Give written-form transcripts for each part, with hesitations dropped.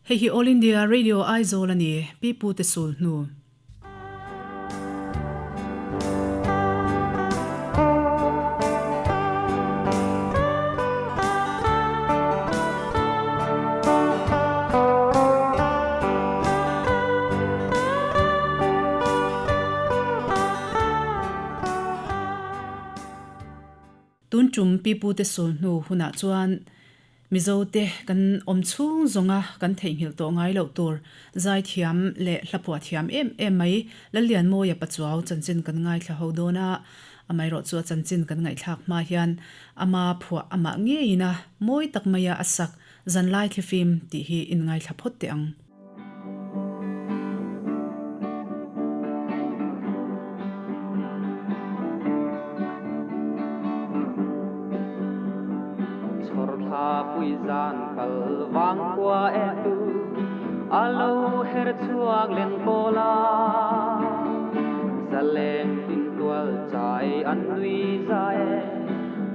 Hei hi All India Radio Aizawl a ni, Pi Pu te sul hnu. Tun tum Pi Pu te sul hnu hunah chuan Mizo te kan awm chhung zawnga kan theihnghilh tawh ngai loh tur zaithiam leh hlaphuah thiam em em mai Lallianmawia Pachuau chanchin kan ngaithla ho dawn a, amaherawh chu a chanchin kan ngaihthlak hma hian ama phuah amah ngeiin a mawi tak maia a sak Zanlai Thlifim tih hi in ngaithla phawt teh ang. Chhawr thla pui zan kal vang khua e tu a lo her chhuak len kawl a, zaleng tin tual chai an nui zai e,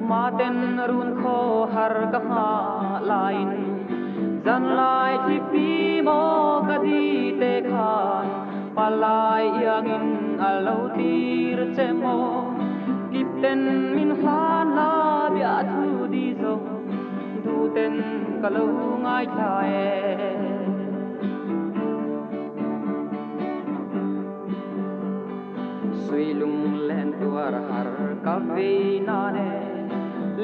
maten run khaw har ka hma laiin. Zanlai thlipi maw ka di te khan palai iangin a lo tir che maw? Kipten min hlan la bia thu di zo duhten ka lo ngaithla e. Suilung len tuar har ka vei nan e,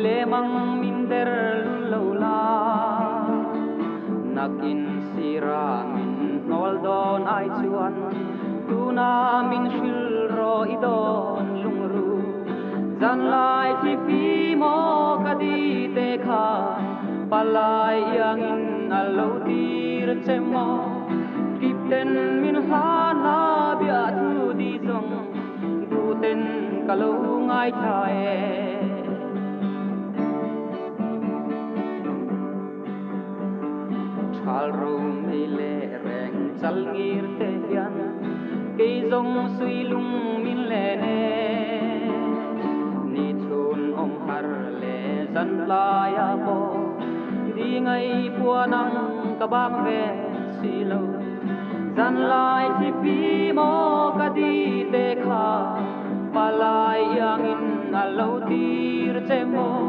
lemang min der lun lo la. Nakin sira min hnawl dawn ai chuan, tuna min hrilh rawh i dawn lungru. Zanlai thi fi maw ka di te khan, palai iangin a lo tir che maw? Kipten min hlan a bia thu di zawng duhten ka lo ngaithla e. Thal ro mei leh reng chal ngir te hian kei zawng sui lung min len e. Ni chhun awm har leh zan tlaiah pawh di ngai puan ang ka bang ve si lo. Zanlai thlipi maw ka di te kha palai iangin a lo tir che maw?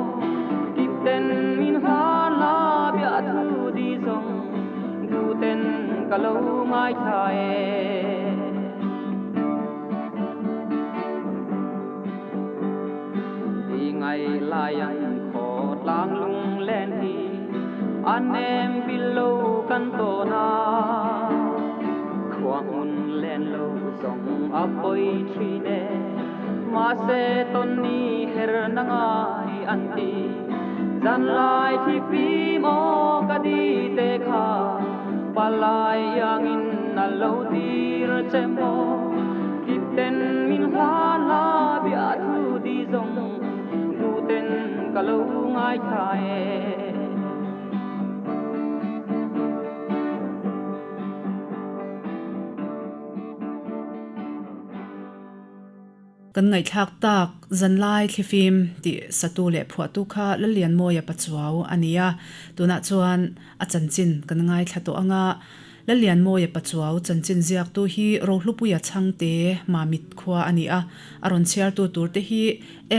Kipten min hlan la bia thu di zawng duhten ka lo ngaithla e. Ti ngai lai an khaw tlang lung len hi a nem bil lo kan tawn a, khua hmun len lo zawng a pawi thin e, mahse tawn ni her na ngai an ti. Zanlai thlipi maw ka di te kha palai iangin a lo tir che maw? Kipten min hlan la bia thu di zawng duhten ka lo ngaithla e. Kan ngaihthlak tak Zanlai Thlifim tih satu leh phuahtu kha Lallianmawia Pachuau a ni a, tunah chuan a chanchin kan ngaithla tawh ang a. Lallianmawia Pachuau chanchin ziaktu hi Rohlupuia Chhangte Mamit khua a ni a, a rawn chhiartu turte hi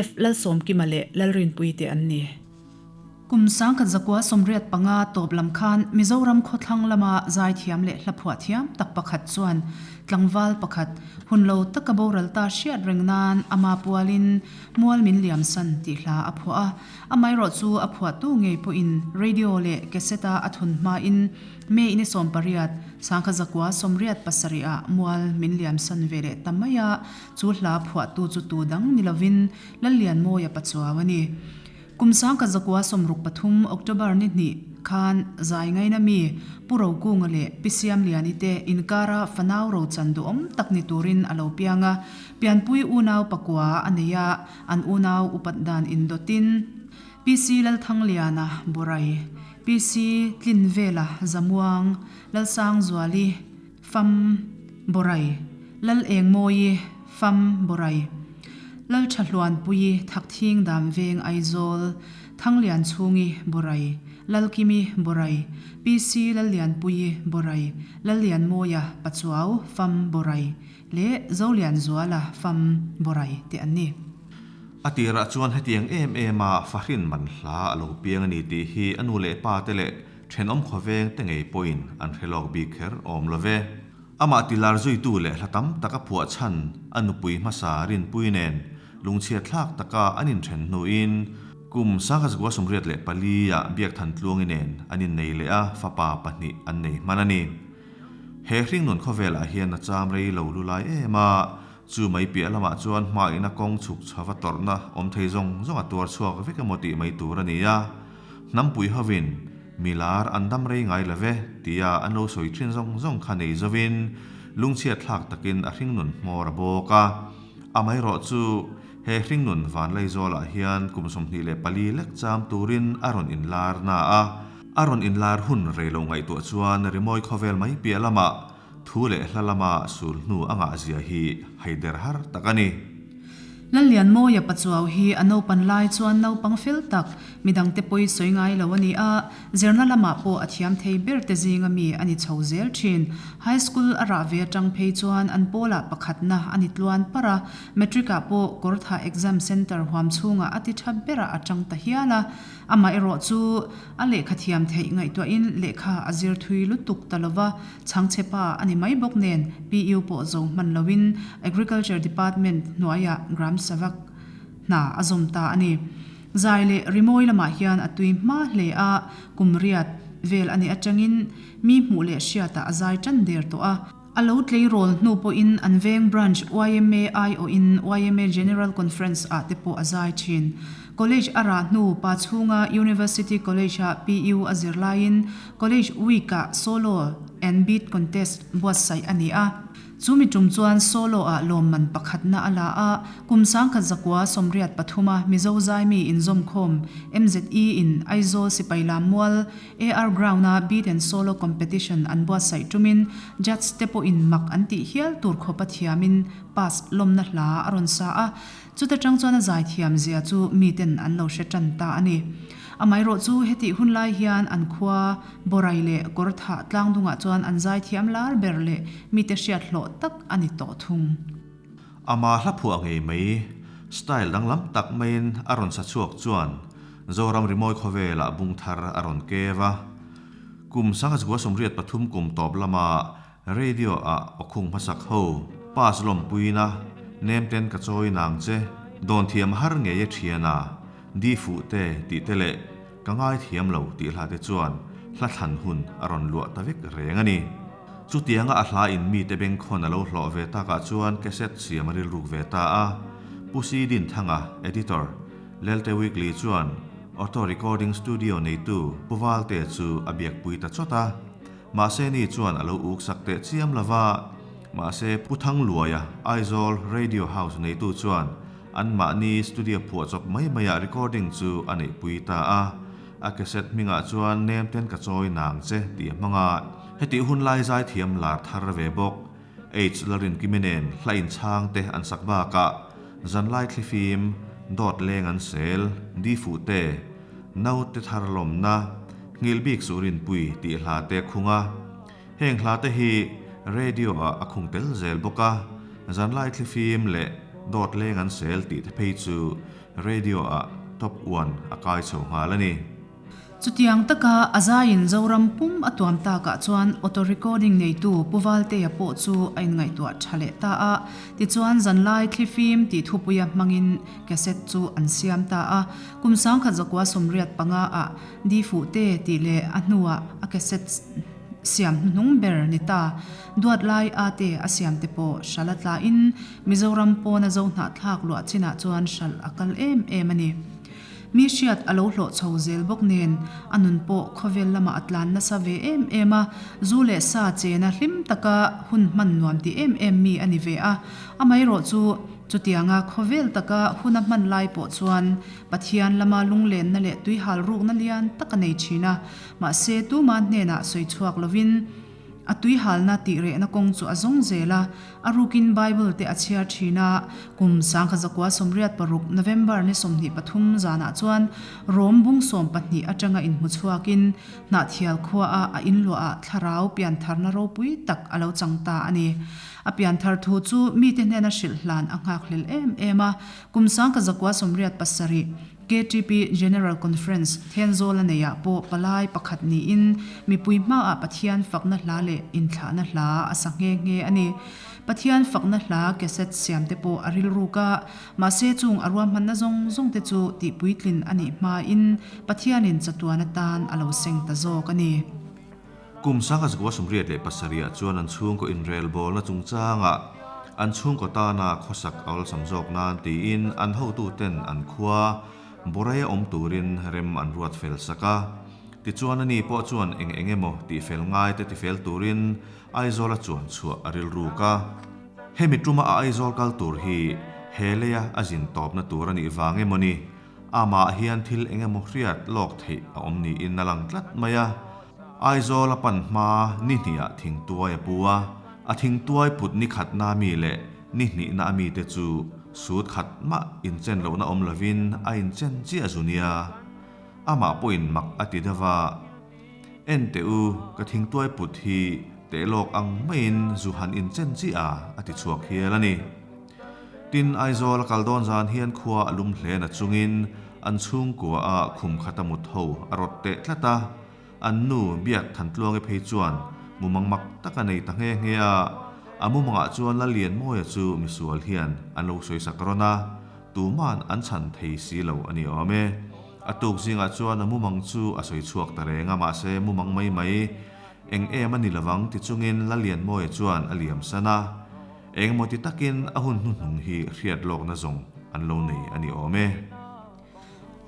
F Lalsawmkima leh Lalrinpuii te an ni. Kum 1985 tawp lam khan Mizoram khawthlang lama zaithiam leh hlaphuah thiam tak pakhat chuan tlangval pakhat hun lo taka boral ta hriat reng nan ama pualin mual min liam san tih hla a phuah a. Amaherawh chu a phuahtu ngei pawhin radio leh cassette-a a thun hmain May ni 18, 1987 ah mual min liam san ve leh ta mai a, chu hla phuahtu chu tu dang ni lovin Lallianmawia Pachuau a ni. Kum 1963 October ni hnih khan zai ngaina mi Pu Rokunga leh Pi Siamliani te inkara fanau rochan duhawm tak ni turin a lo piang a, pianpui unau pakua a nei a, an unau upat dan indawtin PC Lalthangliana Borai, PC Tlinvela Zamuang, Lalsangzuali Fam Borai, Lal Engmawi Fam Borai, Lal Thahluanpuii Thakthing Dam Veng Aizawl, Thanglian Chhungi Borai, Lalkimi Borai, PC Lallianpuii Borai, Lallianmawia Pachuau Fam Borai leh Zolianzuala Fam Borai te an ni. A tirah chuan hetiang em em a fahrin man hla a lo piang a ni tih hi a nu leh pa te leh thenawm khawveng te ngei pawhin an hre lawk bik kher awm lo ve. Amah tilar zuitu leh hla tam tak a phuah chhan a nupui hmasa Rinpui nen lungchhiat thlak taka an inthen hnuin kum 1984 ah Biakthan Tluangi nen an innei leh a, fapa pahnih an nei hman a ni. He hringnun khawvelah hian a cham rei lo lu lai em a, chu mai piah lamah chuan hmaina kawng chhuk chhava tawrhna awm thei zawng zawng a tuar chhuak vek emaw tih mai tur a ni a. Hnampui hovin milar an dam rei ngai lo ve tia an lo sawi thin zawng zawng kha nei zovin lungchhiat thlak takin a hringnun hmawr a bawk a. Amaherawh chu he hringnun Vanlaizawlah hian kum 24 lek cham turin a rawn inlar na a. A rawn inlar hun rei lo ngaihtuah chuan rimawi khawvel mai piah lamah Thu leh hla lama sul hnu a ngah zia hi haider har tak a ni. Lallianmawia Pachuau hi a naupan lai chuan naupang fel tak, midangte pawi sawi ngai lo a ni a, zirna lamah pawh a thiam thei ber te zinga mi a ni chho zel thin. High School a rah ve atang phei chuan an pawlah pakhatna a ni tluan parh a, Matric ah pawh Kawrthah Exam Centre huam chhungah a ti tha berah a tang ta hial a. Amaherawh chu a lehkha thiam theih ngaihtuahin lehkha a zir thui lutuk ta lova, Chhangchhe pa a ni mai bawk nen PU pawh zo hman loin Agriculture Department hnuaiah Gram Sevak hna a zawm ta a ni. Zai leh rimawi lamah hian a tui hma hle a, kum riat vel a nih atangin mi hmuh leh hriatah a zai tan der tawh a. A lo tleirawl hnu pawhin an veng branch yma aiawhin yma General Conference ah te pawh a zai thin. College a rah hnu pa chhunga University College-a PU a zir laiin College Week-ah Solo and Beat Contest buatsaih a ni a. Chu mi tum chuan Solo-ah lawmman pakhatna a la a, kum 1983 a Mizo Zaimi inzawmkhawm MZE in Aizawl Sipai Lammual AR Ground-a Beat and Solo Competition an buatsaih tumin Judge te pawhin mak an tih hial tur khawpa thiamin pass lawmna hla a rawn sa a. Chuta tang chuan a zaithiam zia chu miten an lo hre tan ta a ni. Amaherawh chu hetih hun lai hian an khua Borai leh Kawrthah tlangdungah chuan an zaithiam lar ber leh mite hriat hlawh tak a ni tawh thung. Ama hla phuah ngei mai, style danglam tak maiin a rawn sa chhuak chuan Zoram rimawi khawvelah bung thar a rawn kev a. Kum 1983 kum tawp lama Radio ah aw khung hmasak ho, pass lawmpuina, nem ten ka chawi nang che, dawn thiam har ngei e thiana, di fuh te tih te leh ka ngai thiam lo tih hla te chuan hla thlan hun a rawn luah ta vek reng a ni. Chutianga a hla in mite bengkhawn a lo hlawh ve takah chuan cassette siam a rilruk ve ta a, Pu Si Dinthanga, Editor, Lelte Weekly chuan Auto Recording Studio neitu Pu Valte chu a biakpui ta chawt a. Mahse ni chuan a lo uk sak teh chiam lo va, mahse Pu Thangluaia, Aizawl Radio House neitu chuan anmahni studio phuah chawp mai maiah recording chu a neihpui ta a. A cassette hmingah chuan Nem ten ka chawi nang che tih a hmang a. Hetih hun lai zaithiam lar thar ve bawk. H Lalrinkimi nen hla inchhang te an sak bakah zanlai thlifim, dawt leng an sel, di fuh te, naute thar lawmna, nghilh bik suh rinpui tih hla te a khung a. Heng hla te hi radio ah a khung tel zel bawk a, zanlai thlifim leh dawt leng an sel tih te phei chu radio ah top one a kai chho nghal a ni. Chutiang taka a zaiin Zoram pum a tuam takah chuan auto recording neitu Pu Valtea pawh chu a inngaihtuah tha leh ta a. Tichuan zanlai thlifim tih thupuia hmangin cassette chu an siam ta a. Kum 1985 ah Di Fuh Te tih leh a hnuah a cassette siam hnuhnung ber ni ta Duat Lai A te a siam te pawh hralh a tlain Mizoram pawna Zohnahthlak luah chinah chuan hralh a kal em em a ni. Mi hriat a lo hlawh chho zel bawk nen, a nun pawh khawvel lamah a tlan nasa ve em em a, zu leh sa chena hlim taka hun hman nuam ti em em mi a ni ve a. Amaherawh chu, chutianga khawvel taka hun a hman lai pawh chuan Pathian lama lunglenna leh tuihal rukna lian tak a nei thin a, mahse tuma hnenah sawi chhuak lovin. A tuihalna tih rehna kawng chu a zawng zel a, a rukin Bible te a chhiar thin a. Kum 1986 November ni 23 zanah chuan Rom bung 12 atanga inhmu chhuakin Hnahthial khuaah a inluahah thlarau piantharna ropui tak a lo chang ta a ni. A pianthar thu chu mite hnena hrilh hlan a nghakhlel em em a, kum 1987 KTP General Conference Thenzawl a neihah pawh palai pakhat niin mipui hmaah Pathian fakna hla leh inthlahna hla a sa nghe nghe a ni. Pathian fakna hla cassette siam te pawh a rilruk a, mahse chung a ruahmanna zawng zawng te chu tihpuitlin a nih hmain Pathianin chatuan atan a lo seng ta zawk a ni. Kum 1987 chuan an chhungkaw inrelbawlna chungchangah an chhungkaw tana khawsak a awlsam zawk nan tiin an hotuten an khua Boraia awm turin rem an ruat fel sak a. Tichuan ani pawh chuan eng eng emaw tihfel ngai te tifel turin Aizawl a chuan chhuah a rilruk a. Hemi tuma a Aizawl kal tur hi he leia a zin tawpna tur a nih vang emaw ni? Amah hian thil eng emaw hriat lawk theih a awm niin a lang tlat mai a. Aizawl a pan hma ni hnihah thingtuai a pu a, a thingtuai put ni khatna mi leh ni hnihna a mite chu sut khat mah inchen lohna awm lovin a inchen chiah zu nia. Amah pawhin mak a ti deuh a, En teh u, ka thingtuai put hi teh lawk ang maiin zu han inchen chiah a, a ti chhuak hial a ni. Tin, Aizawl a kal dawn zan hian khua a lum hle na chungin an chhungkua a khum khat a mut ho a rawt teh tlat a, an nu Biak Thantluangi phei chuan mumang mak tak a nei ta nghe nghe a, a mumangah chuan Lallianmawia chu misual hian an lo sawisak rawn a, tuman an chhan thei si lo a ni awm e. A tuk zingah chuan a mumang chu a sawi chhuak ta reng a, mahse mumang mai mai eng em a ni lovang ti chungin Lallianmawia chuan a liam san a. Engemaw ti takin a hun hnuhnung hi hriat lawkna zawng an lo nei a ni awm e.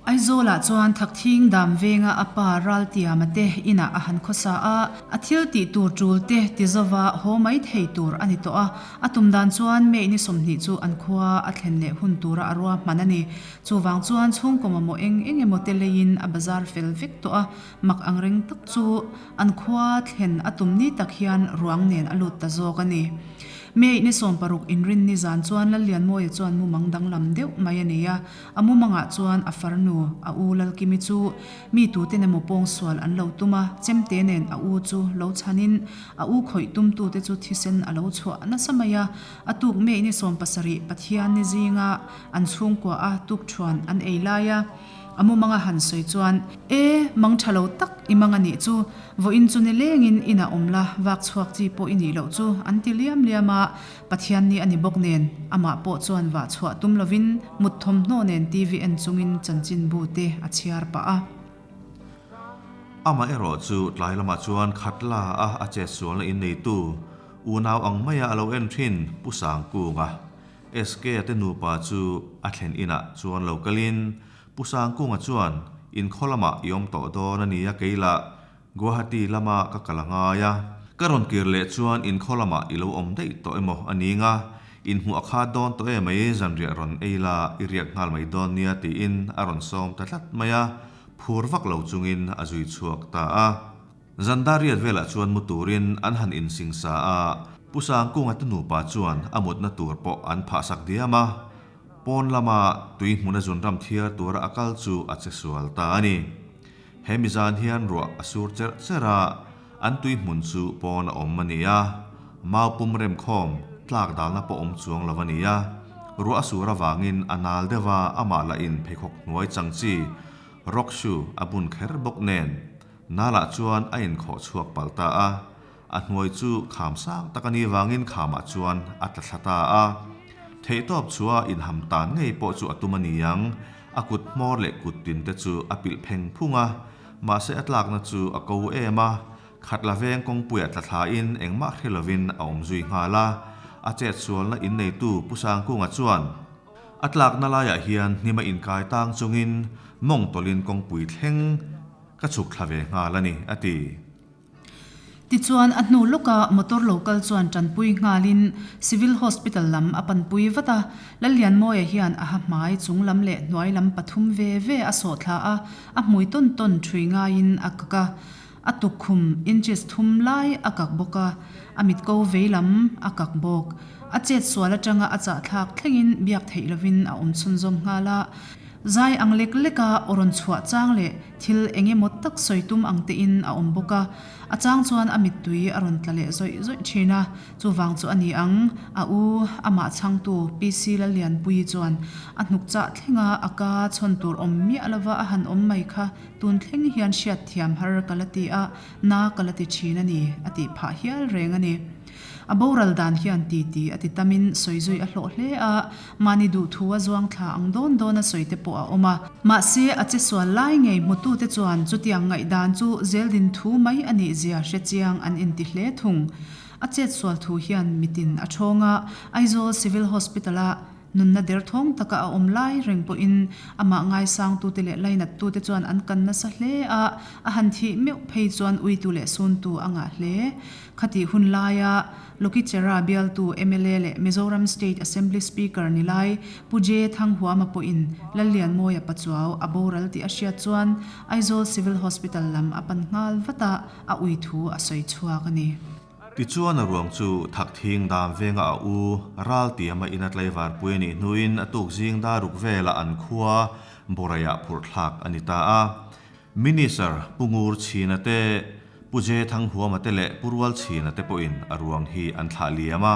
Aizawlah chuan Thakthing dam venga a pa Raltiama te inah a han khawsa a, a thil tih tur tul te ti zova haw mai thei tur a ni tawh a, a tum dan chuan May ni 20 chu an khua a thlen leh hun tura a ruahman a ni. Chuvang chuan chhungkaw mamawh eng eng emaw te leiin a bazar fel vek tawh a, mak angreng tak chu An khua thlen a tum ni tak hian ruang nen a lut ta zawk a ni. May ni 60 inrin ni zan chuan Lallianmawia chuan mumang danglam deuh mai a nei a, a mumangah chuan a farnu, a u Lalkimi chu mi tuten emaw pawngsual an lo tum a, chemte nen a u chu lo chhanin a u khawih tumtute chu thisen a lo chhuah nasa mai a. A tuk May ni 17 Pathian ni zinga an chhungkua a tukthuan an ei lai a, A mumanga han sawi chuan, E, mang tha lo tak i mang a nih chu, vawiin chu ni lengin inah awm la, vak chhuak chi pawh i nih loh chu, an ti liam liam a, Pathian ni a ni bawk nen, amah pawh chuan vah chhuah tum lovin mut thawmhnaw nen TV en chungin chanchinbu te a chhiar pah a. Amah erawh chu tlai lamah chuan khat la a a chetsualna inneitu, unau ang maia a lo en thin Pu Sangkunga SK-a te nupa chu a thlen inah chuan lo kalin Pu Sangkunga chuan in khaw lamah i awm tawh dawn a nia keilah Guwahati lama ka kal a ngai a, ka rawn kir leh chuan in khaw lamah i lo awm daih tawh emaw a ni nga, inhmuh a khat dawn tawh em mai zanriah rawn ei la i riak nghal mai dawn nia tiin a rawn sawm ta tlat mai a, phur vak lo chungin a zui chhuak ta a. Zandar riat velah chuan mu turin an han insingsa a, Pu Sangkunga te nupa chuan a mutna tur pawh an phahsak diam a, pawn lama tui hmuna zunram thiar tura a kal chu a che sual ta a ni. He mi zan hian ruah a sur cherh cherh a, an tui hmun chu pawn a awm a ni a, mau pum remkhawm tlak dalna pawh awm chuang lo a ni a, ruah a sur avangin a nal deuh a, amah lahin pheikhawk hnuai chang chi, rock shoe, a bun kher bawk nen. Nalah chuan a inkhawh chhuak palh ta a, a hnuai chu kham sang tak a nih vangin khamah chuan a tla thla ta a. Theihtawp chua inham tan ngei pawh chu a tum a ni ang, a kut hmawr leh kut tin te chu a pilh pheng phung a, mahse a tlakna chu a ko em a, khat la veng kawngpuiah tla thlain engmah hre lovin a awm zui nghal a, a chetsualna inneitu Pu Sangkunga chuan, A tlakna laiah hian hnim a inkai tang chungin mawng tawlhin kawngpui thleng Ka chhuk thla ve nghal a ni, a ti. Tichuan, a hnu lawka motor lo kal chuan tanpui nghalin Civil Hospital lam a panpui vat a. Lallianmawia hian a ha hmai chung lam leh hnuai lam pathum ve ve a sawh thla a, a hmui tawn tawn thui ngaiin a kak a. A tukkhum inches thum lai a kak bawk a, a mitko veilam a kak bawk. A chet sual atanga a chahthlak thlengin biak theih lovin a awm chhunzawm nghal a. Zai ang lek leka aw rawn chhuah chang leh thil eng emaw tak sawi tum ang tein a awm bawk a. A chang chuan a mittui a rawn tla leh zawih zawih thin a, chuvang chu a ni ang, a u amah chhangtu PC Lallianpuii chuan a hnuk chah thlenga a ka chhawn tur awm miah lova a han awm mai kha tun thleng hian hriat thiam har ka la ti a, na ka la ti thin a ni, a tih phah hial reng a ni. A boral dan hian ti ti a ti tamin sawi zui a hlawh hle a, mahni duhthu a zuang thla ang dawn dawn a sawi te pawh a awm a. Mahse, a che sual lai ngei hmutute chuan chutiang ngaihdan chu zeldin thu mai a nih zia hre chiang an inti hle thung. A chet sual thu hian mitin a thawng a, Aizawl Civil Hospital-a Nunna derthawng taka a awm lai reng pawhin amah ngaisangtute leh lainattute chuan an kan nasa hle a, a han thih meuh phei chuan uitu leh suntu a ngah hle. Khatih hun laia Lokichera bialtu mla leh Mizoram State Assembly Speaker ni lai Pu J. Thanghuama pawhin Lallianmawia Pachuau a boral tih a hriat chuan Aizawl Civil Hospital lam a pan nghal vat a, a uithu a sawi chhuak a ni. Tichuan a ruang chu Thakthing dam venga a u Raltiama ina tlaivar pui a nih hnuin a tuk zing dar ruk velah an khua Boraiah phurh thlak a ni ta a. Minister Pu Ngur Chhina te, Pu Je Thanghuama te leh Pu Rual Chhina te pawhin a ruang hi an thlah liam a.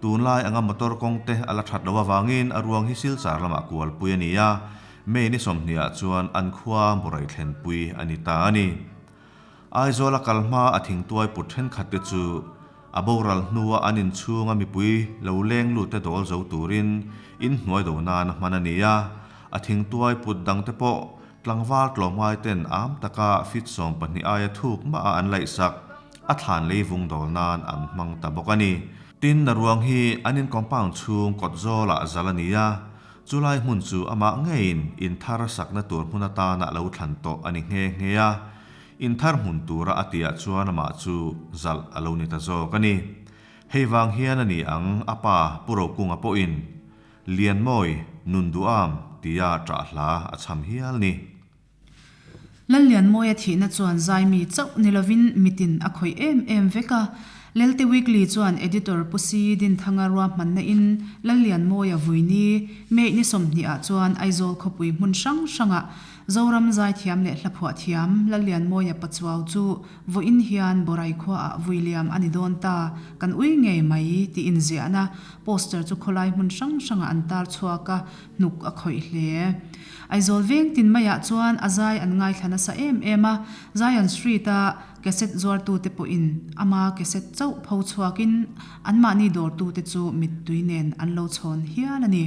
Tunlai anga motor kawng te a la that loh avangin a ruang hi Silchar lamah kualpui a ni a, May ni 20 ah chuan an khua Borai thlenpui a ni ta a ni. Aizawl a kal hma a thingtuai put thenkhat te chu a boral hnua an inchhunga mipui lo leng lut te dawl zo turin in hnuai do nan a hman a ni a, a thingtuai put dang te pawh tlangval tlawmngai ten am taka fit 12 aia thuk mah a an laihsak a thlan lei vung dawl nan an hmang ta bawk a ni. Tin, a ruang hi an in compound chhung kawt zawlah zal a ni a, Chulai hmun chu amah ngeiin in thar sakna tur hmun atana lo thlan tawh a ni nghe nghe a, in thar hmun tura a tihah chuan amah chu zalh a lo ni ta zawk a ni. Hei vang hian a ni ang a pa Pu Rokunga pawhin, Lianmawi, nun duham tia ṭah hla a chham hial ni. Lallianmawia thihna chuan zaimi chauh ni lovin mitin a khawih em em vek a. Lelte Weekly chuan Editor Pu Si Dinthanga ruahmanna in Lallianmawia vuini May ni 20 ah chuan Aizawl khawpui hmun hrang hrangah Zoram zaithiam leh hlaphuah thiam Lallianmawia Pachuau chu vawiin hian Borai khuaah vuiliam a ni dawn ta, kan ui ngei mai tiin ziahna poster chu khawlai hmun hrang hrangah an tar chhuak a, hnuk a khawih hle. Aizawl veng tin maiah chuan a zai an ngaithla nasa em em a, Zion Street-a cassette zuartute pawhin ama cassette chauh pho chhuakin anmahni dawrtute chu mittui nen an lo chhawn hial a ni.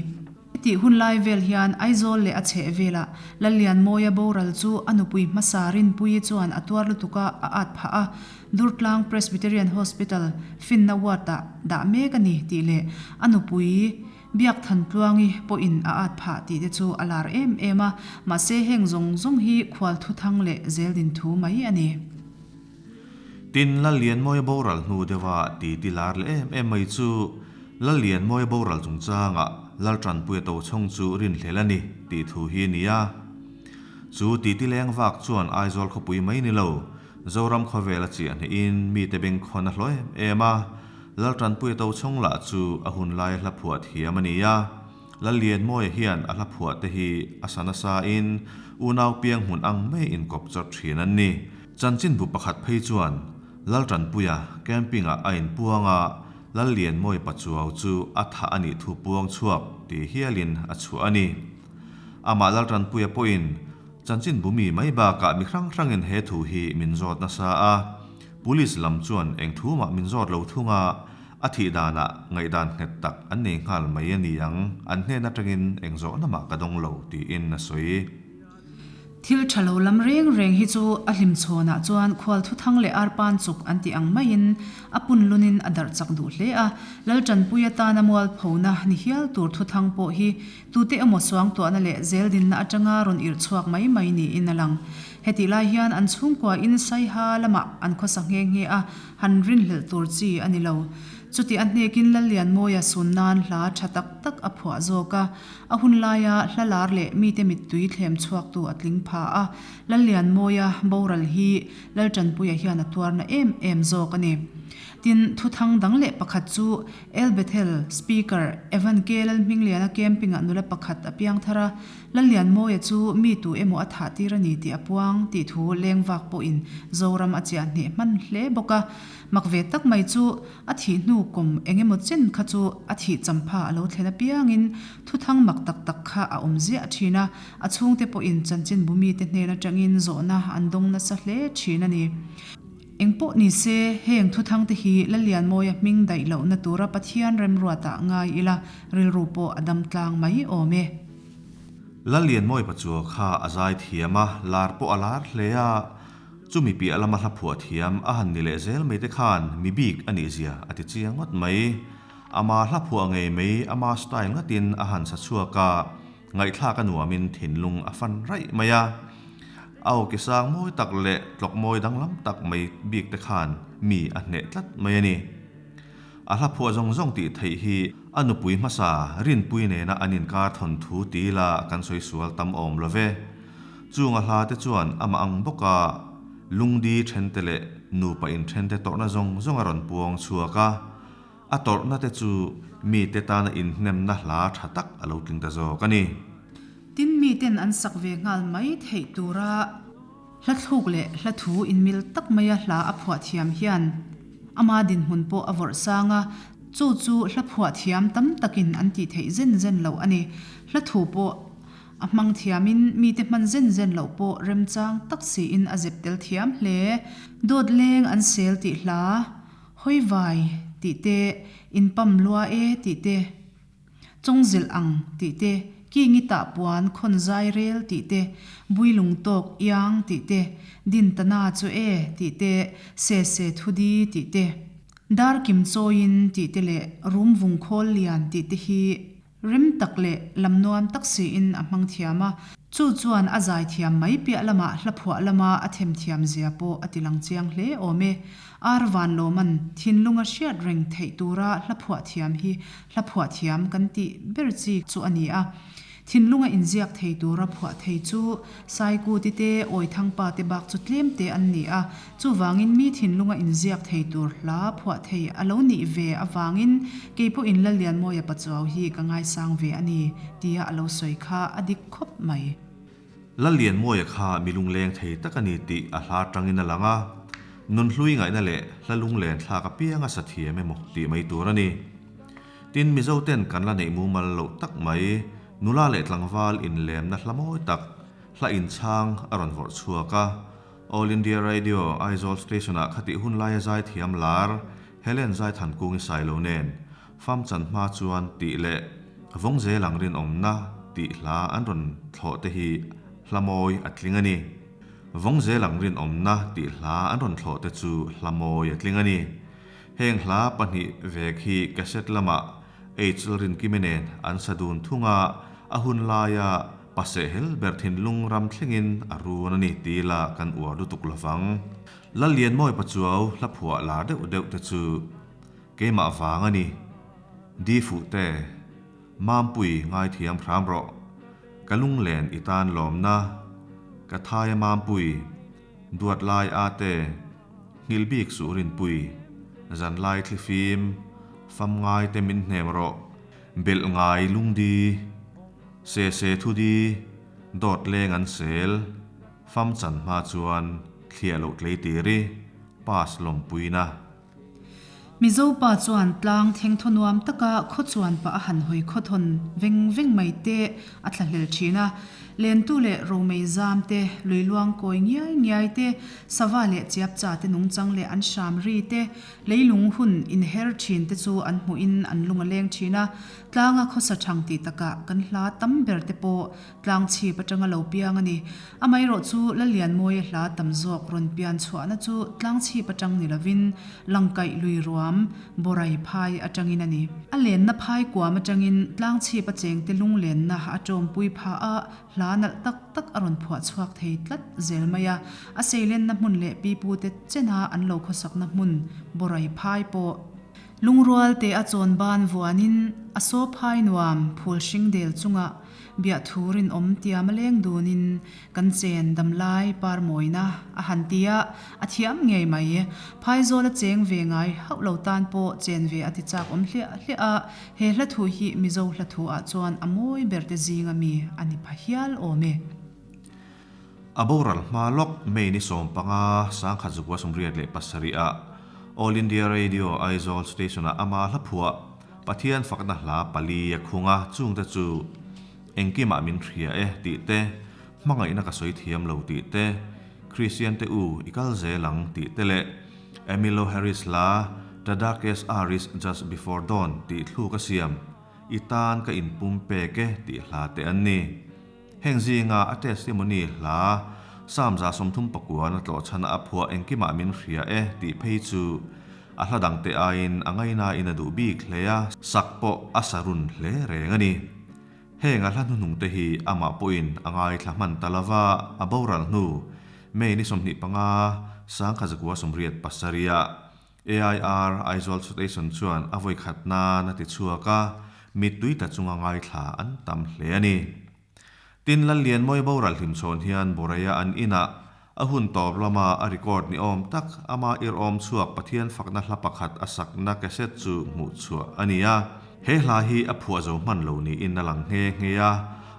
Hetih hun lai vel hian Aizawl leh a chheh velah Lallianmawia boral chu a nupui hmasa Rinpuii chuan a tuar lutuka a at phah a, Durtlang Presbyterian Hospital finna ward-ah dah mek a ni tih leh a nupui Biak Thantluangi pawhin a at phah tih te chu a lar em em a, mahse heng zawng zawng hi khual thu thang leh zeldin thu mai a ni. Tin, Lallianmawia boral hnu deuha ti ti lar leh em em mai chu Lallianmawia boral chungchangah Laltanpuia Tochhawng chu rinhlelh a ni tih thu hi a ni a. Chu ti ti leng vak chuan Aizawl khawpui mai ni lo, Zoram khawvel a chiah hnehin mite bengkhawn a hlawh em em a. Laltanpuia Tochhawng lah chu a hun laia hla phuah thiam a ni a. Lallianmawia hian a hla phuah te hi a sa nasa in unau piang hmun ang mai inkawp chawt thin an ni. Chanchinbu pakhat phei chuan Laltanpuia camping ah a inpuang a, Lallianmawia Pachuau chu a thah a nih thu puang chhuak ti hialin a chhuah a ni. Amah Laltanpuia pawhin chanchinbu mi mai bakah mi hrang hrangin he thu hi min zawt nasa a. Police lam chuan eng thu mah min zawt lo thung a, a thih danah ngaihdan nghet tak an nei nghal mai a ni ang, an hnen atangin eng zawhna mah ka dawng lo, tiin a sawi. Thil tha lo lam reng reng hi chu a hlim chhawnah chuan khual thuthang leh arpan chuk an tih ang maiin a pun lunin a darh chak duh hle a, Laltanpui atana mualphona ni hial tur thuthang pawh hi tute emaw suangtuahna leh zeldinna atanga rawn irh chhuak mai mai niin a lang. Hetih lai hian an chhungkua in Saiha lamah an khawsa nghe nghe a, han rinhlelh tur chi a ni lo. Chuti a hnekin Lallianmawia sun nan hla tha tak tak a phuah zawk a, a hun laia hla lar leh mite mittui thlem chhuaktu a tling pha a, Lallianmawia boral hi Laltanpuia hian a tuarna em em zawk a ni. Tin, thuthang dang leh pakhat chu El Bethel Speaker Evan K. Lalhmingliana camping-ah nula pakhat a piang thar a, Lallianmawia chu mi tu emaw a thah tir a ni tih a puang tih thu lengvak pawhin Zoram a chiah hneh hman hle bawk a. Mak ve tak mai chu a thih hnu kum eng emaw chen kha chu a thih champha a lo thlen apiangin thuthang mak tak tak kha a awm ziah thin a, a chhungte pawhin chanchinbu mite hnen atangin zawhna an dawng nasa hle thin a ni. Eng pawh ni se, heng thuthangte hi Lallianmawia hming daih lohna tura Pathian remruatah ngai ila rilru pawh a dam tlang mai awm e. Lallianmawia Pachuau kha a zai thiam a, lar pawh a lar hle a, chumi piah lama hla phuah thiam a han ni leh zel mai te khan mi bik a nih zia a ti chiang ngawt mai. Ama hla phuah ngei mai ama style ngatin a han sa chhuak a, Ngaihthlak a nuamin thinlung a fan raih mai a, a awki sang mawi tak leh tlawk mawi danglam tak mai bik te khan mi a hneh tlat mai a ni. A hla phuah zawng zawng tih theih hi a nupui hmasa Rinpui nena an inkar thawn thu ti ila kan sawi sual tam awm lo ve. Chung a hla te chuan amah ang bawka lungdi thente leh nupa inthente tawrhna zawng zawng a rawn puang chhuak a, A tawrhna te chu mite tana inhnemna hla tha tak a lo tling ta zawk a ni. Tin, miten an sak ve nghal mai theih tura hla thluk leh hla thu inmil tak maia hla a phuah thiam hian ama dinhmun pawh a vawrh sang a, chu chu hla phuah thiam tam takin an tih theih zen zen loh a ni. Hla thu pawh a hmang thiamin mite hman zen zen loh pawh remchang tak siin a zep tel thiam hle. Dawt leng an sel tih hla Hawi vai tih te, in pam lua e tih te, chawng zilh ang tih te, kingi tah puan khawn zai rel tih te, bui lung tawk iang tih te, din ta na chu e tih te, se se thu di tih te, dar kim chawiin tih te leh rum vung khawl lian tih te hi Rem tak leh lam nuam tak siin a hmang thiam a, chu chuan a zai thiam mai piah lamah hla phuah lama a them thiam zia pawh a ti lang chiang hle awm e. Ar van lawman thinlunga hriat reng theih tura hla phuah thiam hi hla phuah thiam kan tih ber chi chu a ni a. Thinlunga inziak thei tura phuah thei chu Saikuti te, Awithangpa te bak chu tlem te an ni a, Chuvangin mi thinlunga inziak thei tur hla phuah thei a lo nih ve avangin kei pawhin Lallianmawia Pachuau hi ka ngaisang ve a ni, tia a lo sawi kha a dik khawp mai. Lallianmawia kha mi lungleng thei tak a ni tih a hla tangin a lang a, nunhlui ngaihna leh hla lunglen thlak apianga sa thiam emaw tih mai tur a ni. Tin, Mizoten kan la neih mumal loh tak mai, nula leh tlangval inlemna hla mawi tak, hla inchhang a rawn vawrh chhuak a, All India Radio, Aizawl Station-ah khatih hun laia zaithiam lar Helen Zaithankungi Sailo nen Fam chan hma chuan tih leh Vawng zel ang rinawmna tih hla an rawn thlawh te hi hla mawi a tling a ni. Vawng zel ang rinawmna tih hla an rawn thlawh te chu hla mawi a tling a ni. Heng hla pahnih vek hi cassette lamah H Lalrinkime nen an sa dun thung a, a hun laia pasehhel ber thinlung ram thlengin a run a ni ti ila kan uar lutuk lovang. Lallianmawi Pachuau hla phuah lar deuh deuh te chu keimah vang a ni. Di fuh te, Mampui ngaithiam hram rawh, ka lunglen i tan lawmna, ka thaia Mampui, duat lai a te, Nghilh bik suh Rinpui, zanlai thlifim, fam ngai te min hnem rawh, belh ngai lungdi, se se thudi, dawt leng an sel, fam chan hma chuan thliah loh tlei tir i, pass lawmpuina. Mizo pa chuan tlang thengthaw nuam taka khaw chuan pah a han hawi khawthawn veng veng mai te a thlahlel thin a. Lentu leh romei zam te, lui luang kawi ngiai ngiai te, sava leh chiapcha te nungchang leh an hram ri te, leilung hun inher thin te chu an hmuhin an lung a leng thin a. Tlanga khawsa thang tih takah kan hla tam ber te pawh Tlang chhip atanga lo piang a ni. Amaherawh chu Lallianmawia hla tam zawk rawn pian chhuahna chu tlang chhip atang ni lovin Langkaih lui ruam, Borai phai atangin a ni. A lenna phai kuam atangin tlang chhip a chengte lunglenna a tawmpui pha a, hla nalh tak tak a rawn phuah chhuak thei tlat zel mai a. A seilenna hmun leh pipute chena an lo khawsakna hmun Borai phai pawh. Lungrual te a chawn ban vuanin a saw phai nuam phul hring del chungah biahthu rinawm tiam a leng dunin kan chen damlai par mawina a han ti a, a thiam ngei mai. Phaizawl a cheng ve ngai hauh lo tan pawh chen ve a ti chak awm hliah hliah a, he hla thu hi Mizo hla thu ah chuan a mawi ber te zinga mi a ni pha hial awm e. A boral hma lawk May ni 15, 1987 ah All India Radio Aizawl Station-ah ama hla phuah Pathian fakna hla pali a khung a, chungte chu Engkimah min hria e tih te, Hmangaihna ka sawi thiam lo tih te, Kristian te u i kal zel ang tih te leh Emmylou Harris hla The Darkest Hour Is Just Before Dawn tih thluk a siam I tan ka inpum pek e tih hla te an ni. Heng zinga a testimony hla Psalm 39 na tlawh chhana a phuah engkimah min hria e tih phei chu a hla dangte aiin a ngainain a duh bik hle a, sak pawh a sa run hle reng a ni. Heng a hla hnuhnungte hi amah pawhin a ngaithla hman ta lova, a boral hnu May ni 25, 1987 ah AIR Aizawl Station chuan a vawi khat nan a ti chhuak a, mittui tla chunga ngaithla an tam hle a ni. Tin, Lallianmawi boral hlimchhawn hian Boreia an inah a hun tawp lama a record ni awm tak ama irhawm chhuak Pathian fakna hla pakhat a sakna cassette chu hmuh chhuah a ni a. He hla hi a phuah zo hman lo niin a lang nghe nghe a,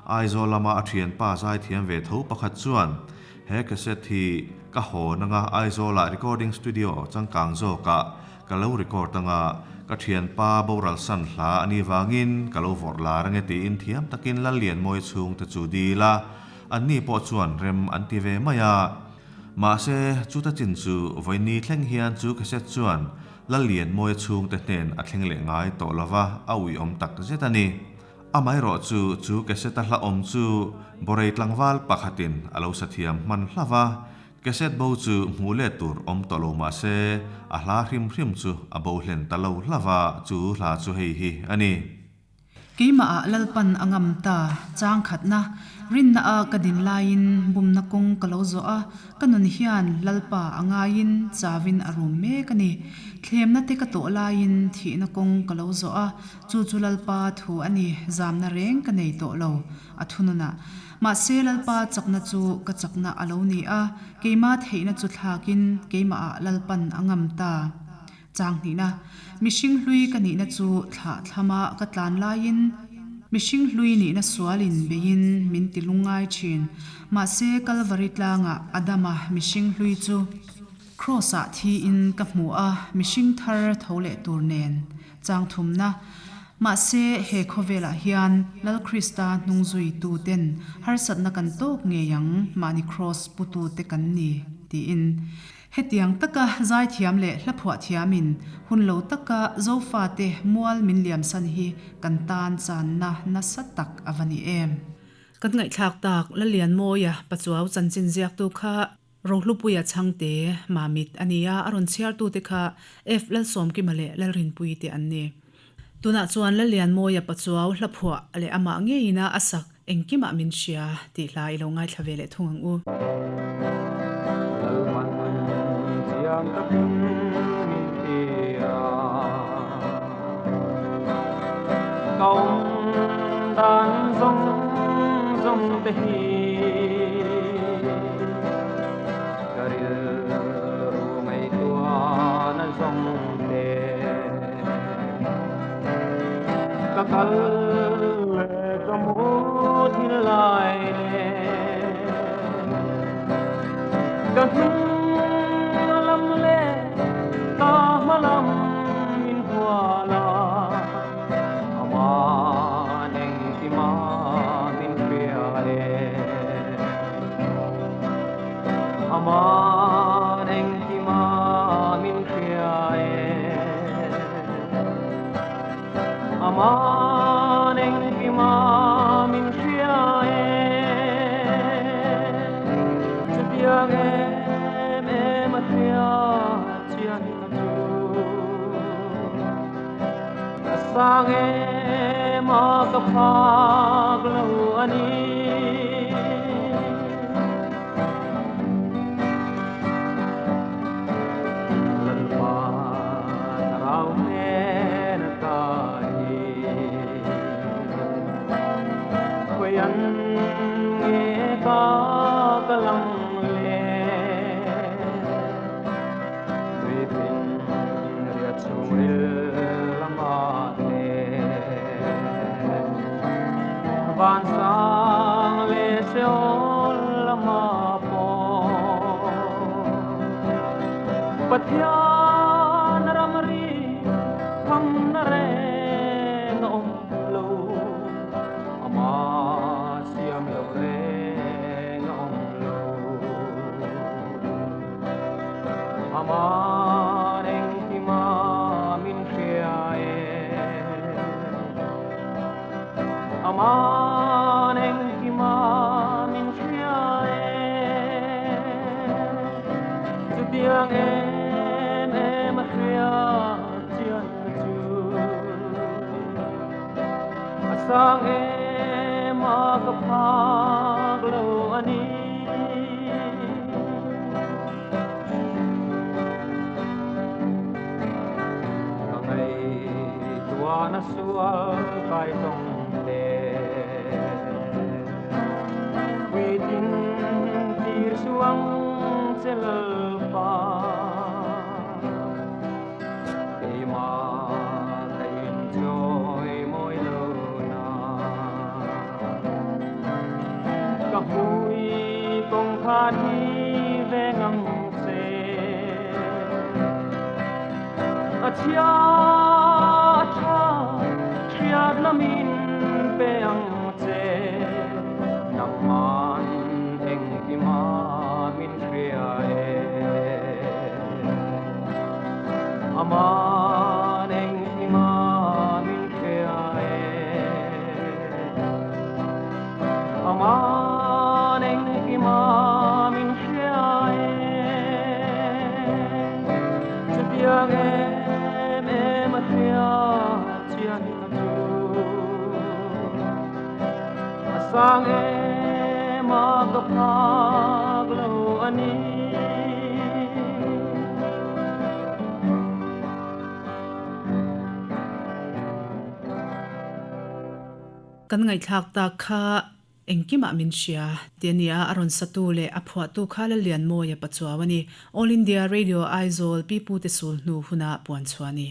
Aizawl lama a thianpa zaithiam ve tho pakhat chuan He cassette hi ka hawn anga Aizawlah recording studio changkang zawkah ka lo record anga ka thianpa boral san hla a nih vangin ka lo vawrh lar ange tiin thiam takin Lallianmawi chhungte chu dil a, anni pawh chuan rem an ti ve mai a. Mahse, chuta chin chu vawiini thleng hian chu cassette chuan Lallianmawia chhungte hnen a thleng leh ngai tawh lova a uiawm tak zet a ni. Amaherawh chu chu cassette-a hla awm chu Borei tlangval pakhatin a lo sa thiam hman hlauh a, cassette bo chu hmuh let tur awm tawh lo mah se a hla hrim hrim chu a bo hlen ta lo hlauh a, chu hla chu hei hi a ni. Keimahah Lalpan a ngam ta, chang khatna, rinna a ka din laiin bumna kawng ka lo zawh a, Ka nun hian Lalpa a ngaiin chawin a rum mek a ni. Thlemna te ka tawh laiin thihna kawng ka lo zawh a, chu chu Lalpa thu a ni, zamna reng ka nei tawh lo, a thununah. Mahse Lalpa chakna chu ka chakna a lo ni a, keima theihna chu thlakin keimahah Lalpan a ngam ta. Chang hnihna, mihring hlui ka nihna chu thlah thlama ka tlan laiin mihring hlui nihna sualin beiin min ti lungngai thin. Mahse Kalvari tlangah Adama mihring hlui chu Kraws-ah thiin ka hmu a, mihring thar tho leh tur nen. Chang thumna, Mahse he khawvelah hian Lal Krista hnungzui tuten harsatna kan tawk ngei ang, mahni Kraws putute kan ni, tiin. Hetiang taka zaithiam leh hlaphuah thiamin hun lo taka Zofate mual min liamsan hi kan tan channa nasa tak a va ni em. Kan ngaihthlak tak Lalianmawia Pachuau chanchin ziaktu kha Rohlupuia Chhangte Mamit a ni a, a rawn chhiartute kha F Lalsawmkima leh Lalrinpuii te an ni. Tunah chuan Lalianmawia Pachuau hlaphuah leh amah ngeiin a a sak Engkimah min hria tih hla i lo ngaithla ve leh thung ang u. Lalman chiang takin min hria. Ka awm dan zawng zawng te hi ka rilru ngaihtuahna zawng te. Ka kal leh ka mu thil lai nen ka hnung lam leh ka hma lam min hual a, aman engkima min hria e, aman engkima min hria e. Aman engkima min hria e, chutiang em em a hria chian na chu. Ka sang em a ka phak lo a ni. Lalpa thlarau hmel. Chhungril lama te Vansang leh Seol lama pawh Pathian ramri thamna reng a awm lo Ama siam lo reng a awm lo. Aman engkima min hria e Aman engkima min hria e Chutiang em em a hria chian na chu A sang em a ka phak lo a ni. Ka ngaihtuahna sual kai tawng te Puitin tir suang che lalpa Keimah ka inchawi mawi lo na Ka hmui kawngkhar hi veng ang che. A chhia a tha hriat lamin pe ang che. Nangman engkima min hria e. Aman engkima min hria e. Aman engkima min hria e Chutiang em em a hria chian ka chu A sang em a ka phak lo a ni. Kan ngaihthlak tak kha engkimah min hria tih a nia, a rawn satu leh a phuahtu kha Lallianmawia Pachuau a ni. All India Radio Aizawl Pipute sul hnu huna puan chhuah a ni.